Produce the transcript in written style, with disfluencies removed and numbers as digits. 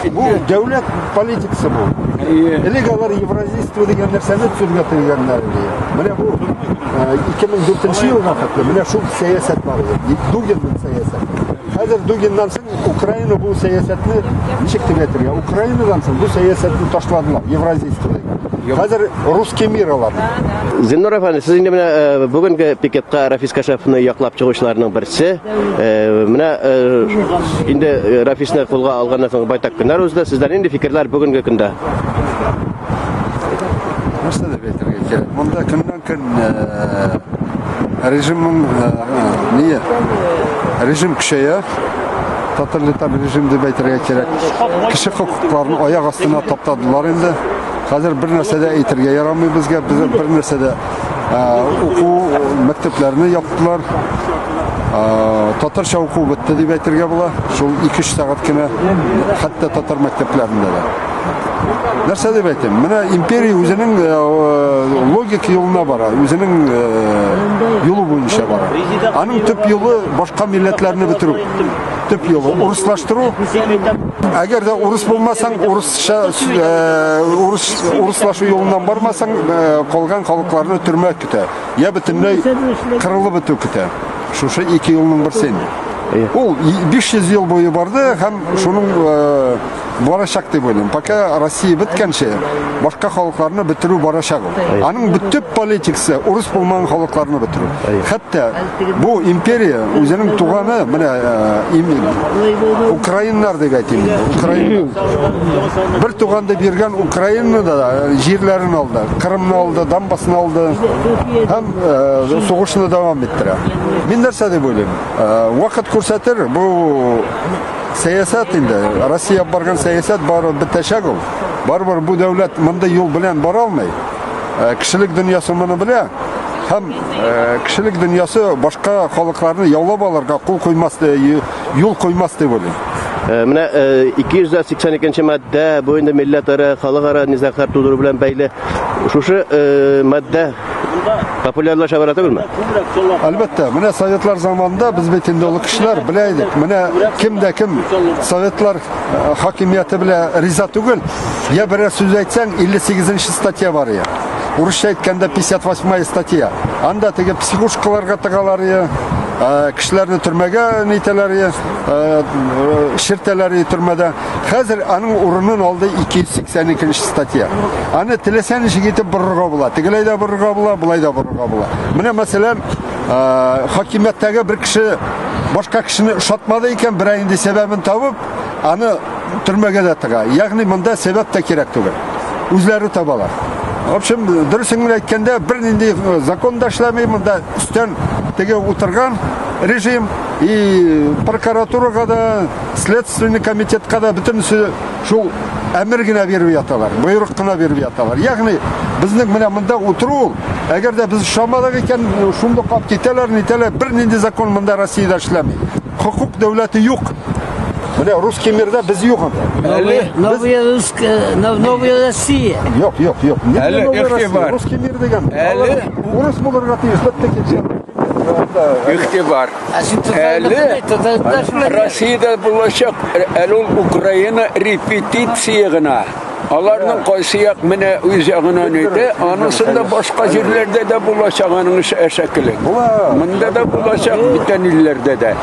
Бу дәүләт политикасы бу. Элек алар евразийство дигән нәрсәне төзергә телгәннәр иде. Менә бу 2004 елга хәтле менә шул сәясәт бар иде. Дугинның сәясәте. Хәзер Дугиннан соң Украина бу сәясәтне ничек дип әйтергә? Украинадан соң бу сәясәтне ташладылар, евразийство дигән. Хәзер русский мир алар. Зиннур әфәнде, сез инде менә э, бүгенге пикетка Рафис Кашаповны яклап чыгучыларның берсе. Э, менә э, инде Рафисны кулга алганнан соң байтак көннәр узды. Сездә нинди фикерләр бүгенге көндә? Нәрсә дип әйтергә кирәк? Монда көннән-көн режимның ние? Режим көчәя. Тоталитар режим дип әйтергә кирәк. Кеше хокукларын аяк астына таптадылар инде. Хәзер бер нәрсә дә әйтергә ярамый безгә, без бер нәрсә дә уку мәктәпләрне яптылар. Татарча уку бетте дип әйтергә була. Шул 2-3 сәгать кенә хәтта татар мәктәпләрендә дә. Нәрсә дип әйтим? Менә империя үзенең логик юлына бара, үзенең юлы буенча бара. Аның төп юлы башка милләтләрне бетерү. Төп юлы урыслаштыру. Әгәр дә урыс булмасаң, урысча урыс урыслашу юлыннан бармасаң, калган халыкларны төрмә көтә. Я бөтенләй кырылып бетү көтә. Шушы ике юлның берсе инде. Ул 500 ел буе барды һәм шуның барачак дип уйлыйм. Пока Россия беткәнче, башка халыкларны бетерү барачак ул. Аның төп политикасы урыс булмаган халыкларны бетерү. Хәтта бу империя үзенең туганы, менә украиннар дип әйтим инде, украиннар. Бер туган дип йөргән Украинаны да җирләрен алды, Кырымны алды, Донбассны алды һәм сугышны дәвам иттерә. Мин нәрсә дип уйлыйм? Вакыт күрсәтер, бу сәясәт инде, Россия барган сәясәт бары бетәчәк ул. Барыбер бу дәүләт мондый юл белән бара алмый. Кешелек дөньясы моны белә. Һәм кешелек дөньясы башка халыкларны яулап алырга кул куймас, юл куймас дип уйлыйм. Менә 282 маддә бу инде милләтара, халыкара низаглар тудыру белән бәйле. Шушы маддә популярлаша бара түгелме? Әлбәттә, менә советлар заманында без бит инде олы кешеләр белә идек. Менә кем дә кем советлар хакимияте белән риза түгел, я берәр сүз әйтсәң, 58 статья бар я. Урысча әйткәндә 58 статья. Анда теге психушкаларга тыгалар я, кешеләрне төрмәгә нитәләр я, ширтәләр я төрмәдә. Хәзер аның урынын алды 282 статья. Аны теләсә ничек итеп борырга була. Тегеләй дә борырга була, болай да борырга була. Менә мәсәлән, хакимияттәге бер кеше башка кешене ошатмады икән, берәр инде сәбәбен табып, аны төрмәгә дә тыга. Ягъни монда сәбәп тә кирәк түгел. Үзләре табалар. В общем, дөресен генә әйткәндә, бернинди закон да эшләми, монда өстән теге утырган режим и прокуратурага да, следственный комитетка да бөтенесе шул әмер генә биреп яталар, боерык кына биреп яталар. Ягъни безнең менә монда утыру, әгәр дә без ошамадык икән, шундук алып китәләр, нитәләр, бернинди закон монда Россиядә эшләми. Хокук дәүләте юк. Менә русский мирда без юк анда. Әле Новая русская, новая Россия. Юк, юк, юк. Әле Новая Россия, игътибар. русский мир дигән. Әле Урыс булырга тиеш, бетте китте. игътибар. Ә син Әле татарда шулай. Россиядә булачак, әле ул Украина репетиция гына. Аларның кайсы як менә үз ягына нитә, анысында башка җирләрдә дә булачак аның эш әшәкелек. Була. Монда да булачак, бүтән илләрдә дә.